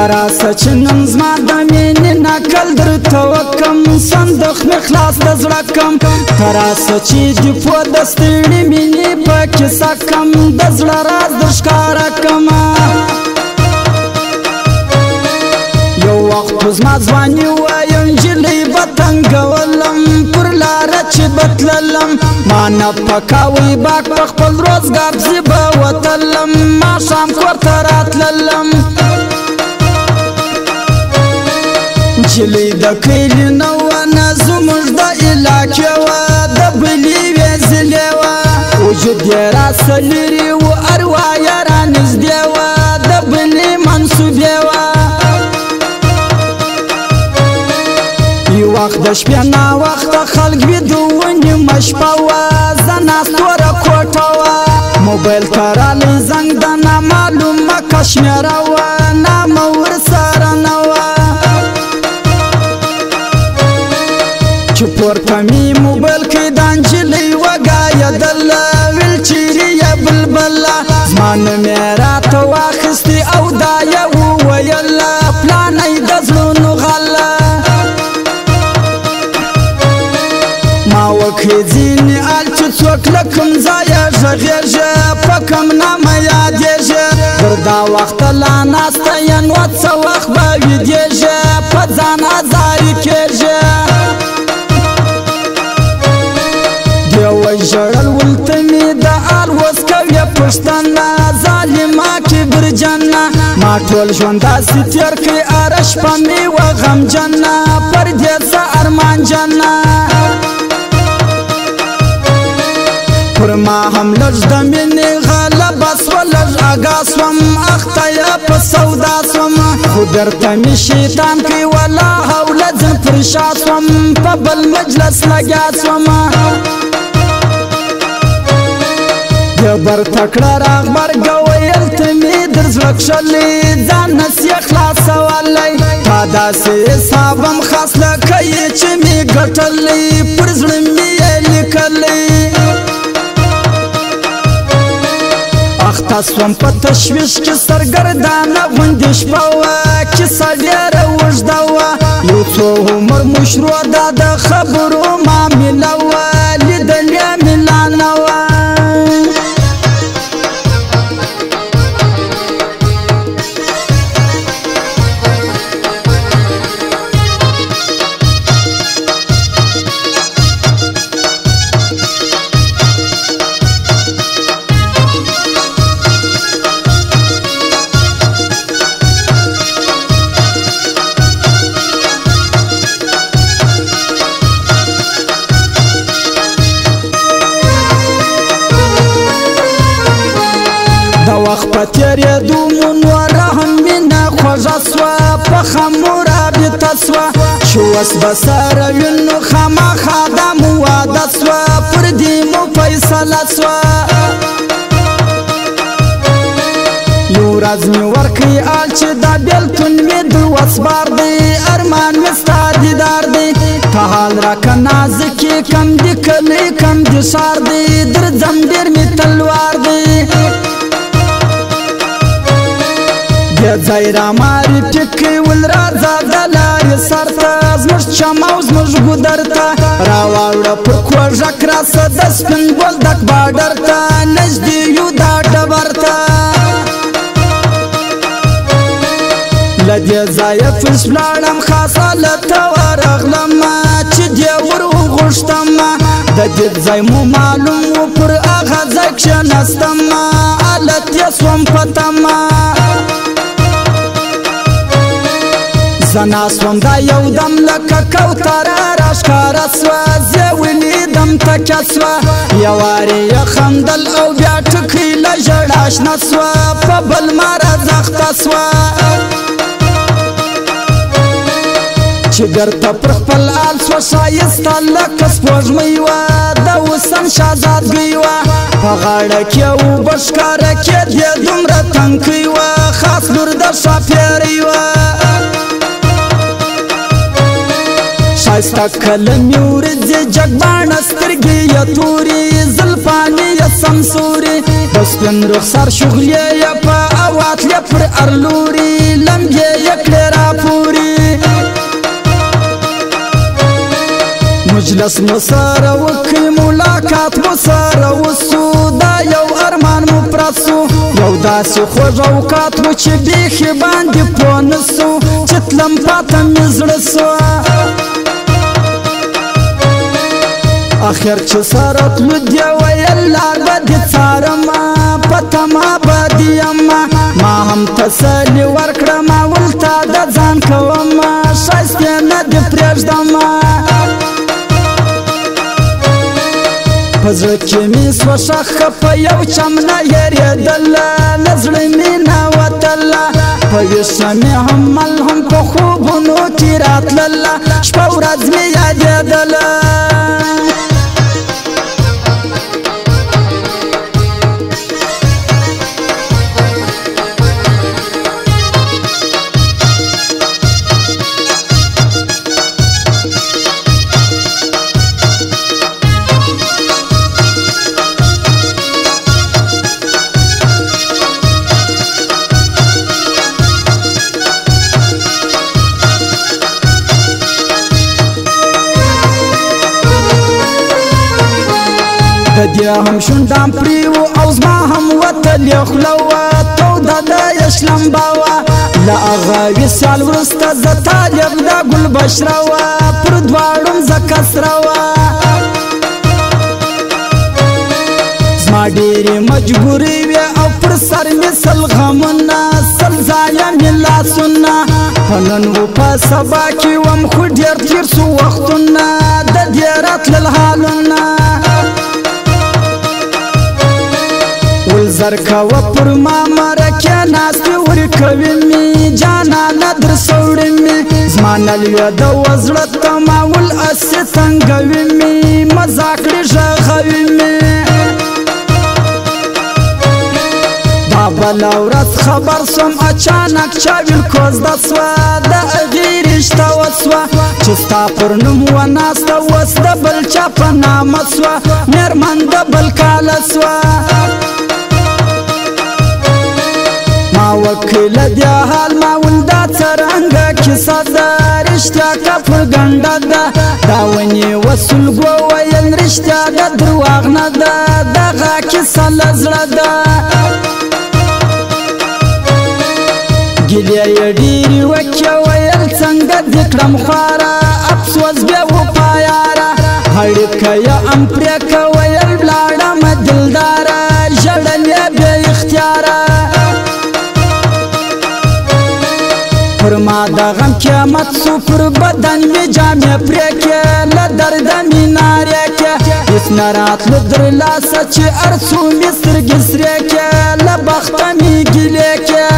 تراسه چې نن زما د مینې نکل درته وکم، صندوق مې خلاص د زړه کم. تراسه چې دې پوه د ستړي مینې په کیسه کم، د زړه راز در ښکاره کم. یو وخت زما ځواني وه، یو نجلۍ به تنګولم، پر لاره چې به تللم ما نه پکاوی باک، په خپل روزګار پسې به وتلم، ماښام کور ته راتللم. نجلۍ د کلي نه وه، نه زموږ د علاقې وه، د بلې وې ضلعې وه. وجود یې راسه لرې و، اروا یې رانږدې وه، د بلې منصوبې وه. یو وخت د شپې ناوخته خلک ویده وو، نیمه شپه وه، زه ناست توره کوټه وه. موبایل ته رالی زنګ د نامعلومه کشمیره وه، نامه ورسره نه وه. چې پورته مې موبایل کې دا نجلۍ وګایېدله، ویل چیرې یې بلبله. زما نوم یې راته واخیستی او دا یې وویله، پلانی د زړونو غله. ما وکړې ځینې ال چې څوک له کوم ځایه غږېږي، په کوم نامه یادېږي. تر دا وخته لا ناسته یم، نو څه وخت به ویدېږي، په ځان ازاري کېږي. دې وژړل ولته مې د ال اوس کوې پوښتنه، ظالمه کبرجنه. ما ټول ژوند داسې تېر کړی، هره شپه مې وه غمجنه، پر دې څه ارمانجنه. پر ما هم لږ د مینې غلبه سوه، لږ اګاه سوم، اخته یې په سودا سوم. خو بیرته مې شیطان کړی، ولا حوله ځم پر شا سوم، په بل مجلس لګیا سوم. دې برته کړه راغبرګه، ویل ته مې در زړه کښلی، ځان نه سې خلاصولی. تا داسې حساب هم خاص لکه یې چې مې ګټلی، پر زړه مې یې لیکلی. اخته سوم په تشویش کې سرګردانه غوندې شپه وه، کیسه ډېره اوږده وه. یو څو عمر مشروع ده د خبرو معامله وه، لیدلې مې لا نه وه. د وخت په تېرېدو مو نوره هم مینه خوږه سوه، په خمو رابطه سوه. چې اوس به سره وینو خامخا دا مو واده سوه، پر دې مو فیصله سوه. یو ورځ مې ورکړی آل چې دا بېلتون مې د وس بار دی، ارمان مې ستا دیدار دی. ته حال راکه نازکې، کم دي کلی کم دي ښار دی، درځم ډېر مې تلوار دی. دې ځای را معرفي کړي ول راځه د لارې سر ته، زموږ چم او زموږ ګودر ته. راواوړه پر کوږک راسه د سپین بولدک باډر ته، نږدې یو دا ډبر ته. له دې ځایه فش لاړم، خاصه له ته ورغلم، چې دې ور وغوښتم. د دې ځای مو معلوم و، پر هغه ځای کښېناستم، حالت یې سوم په تمه. زه ناست وم دا یو دم لکه کوتره راښکاره سوه، زه ولیدم تکیه سوه. یوارې یې خندل او بیا ټکۍ له ژړا شنه سوه، په بل مرض اخته سوه. چې بیرته پر خپل حال سوه، ښایسته لکه سپوږمۍ وه، د حسن شهزادګۍ وه. په غاړه کې اوبه ښکاره کېدې، دومره تنکۍ وه، خاص لور د ښاپېرۍ وه. ښایسته کله مې ورځې جګباڼه سترګې یې تورې زلفانې یې سمسورې د سپین رخسار شغلې یې په اواتلې پر هر لوري لمبې یې کړې راپورې مجلس مو سره وکړي ملاقات مو سره وسو دا یو ارمان مو پرت سو یو داسې خوږ اوقات و چې بیخي باندې پوه نه سو چې تلم پاته مې زړه سو اخر چې سره تلو دې ویل لار به دې څارمه په تما به دې یمه ما هم تسلي ورکړه ما ولته د ځان کومه ښایستې نه دې پرېږدمه په زړه کې مې سوه ښخه په یو چم نه یېرېدله له زړه مې نه وتله په ویښه مې هم ملهم په خوبونو کې راتلله شپه ورځ مې یادېدله د دې هم شونډان پرې وو او زما هم وتلې خوله وه توده د یې شلمبه وه له هغه وصال وروسته زه طالب د ګل بشره وه پر دواړو مځکه سره وه زما ډېرې مجبوري وې او پر سر مې سل غمونه سل ځایه مې لاسونه په نن و په سبا کې وم خو ډېر تېر سو وختونه د دې راتلل حالونه ول زر کوه پر ما مرکې ناستې ورکوي مې جانانه در سوړي مې زما نه لوېده و زړه ته ما ول هسې تنګوي مې مزاق کړي ږغوي مې دا بله ورځ خبر سوم اچانک چا ویل کوزده سوه د هغې رشته وسوه چې ستا پر نوم وناسته اوس د بل چا په نامه سوه مېرمن د بل کاله سوه ما وکړه دې حال ما ول دا څرنګه کیسه ده رښتیا که پر ګنډه ده دا ونې وسلګو ویل رښتیا ده درواغ نه ده دغه کیسه له زړه ده ګیلې یې ډېرې وکړې ویل څنګه دې کړم خواره افسوس بیا وپا یاره هړکه یې هم پرې که ویل ولاړمه دلداره ژړل یې بې اختیاره پر ما د غم قیامت سو پر بدن مې جامې پرې کړې له درده مې نارې کړې هېڅ نه راتلو در لاسه چې هر څو مې سترګې سرې کړې له بخته مې ګیلې کړې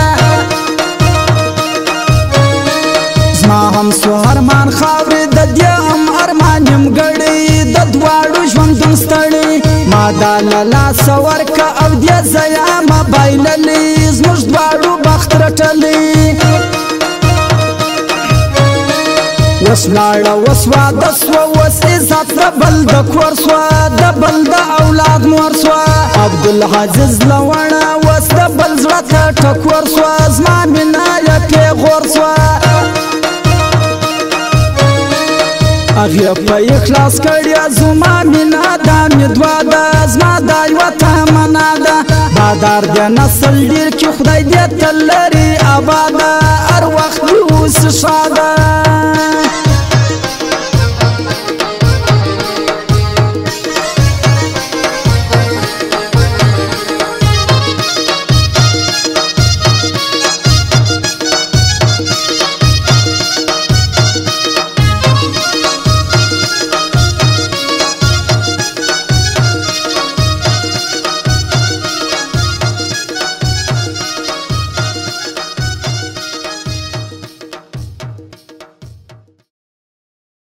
زما هم سو ارمان خاورې د دې هم ارمان نیمګړی د دواړو ژوندون ستړی ما دا له لاسه ورکه او دې ځایه ما بایللی زموږ دواړو بخت رټلی اوس لاړه اوس واده سوه اوس عزت د بل د کور سوه د بل د اولاد مور سوه عبدالعزیز لوڼه اوس د بل زړه ته ټکور سوه زما مینه یې پېغور سوه هغې په اخلاص کړې زما مینه دا مې دعا ده زما دا یوه تمنا ده بادار دې نسل ډېر کړي خدای دې تل لري آباده هر وخت دې اوسي ښاده.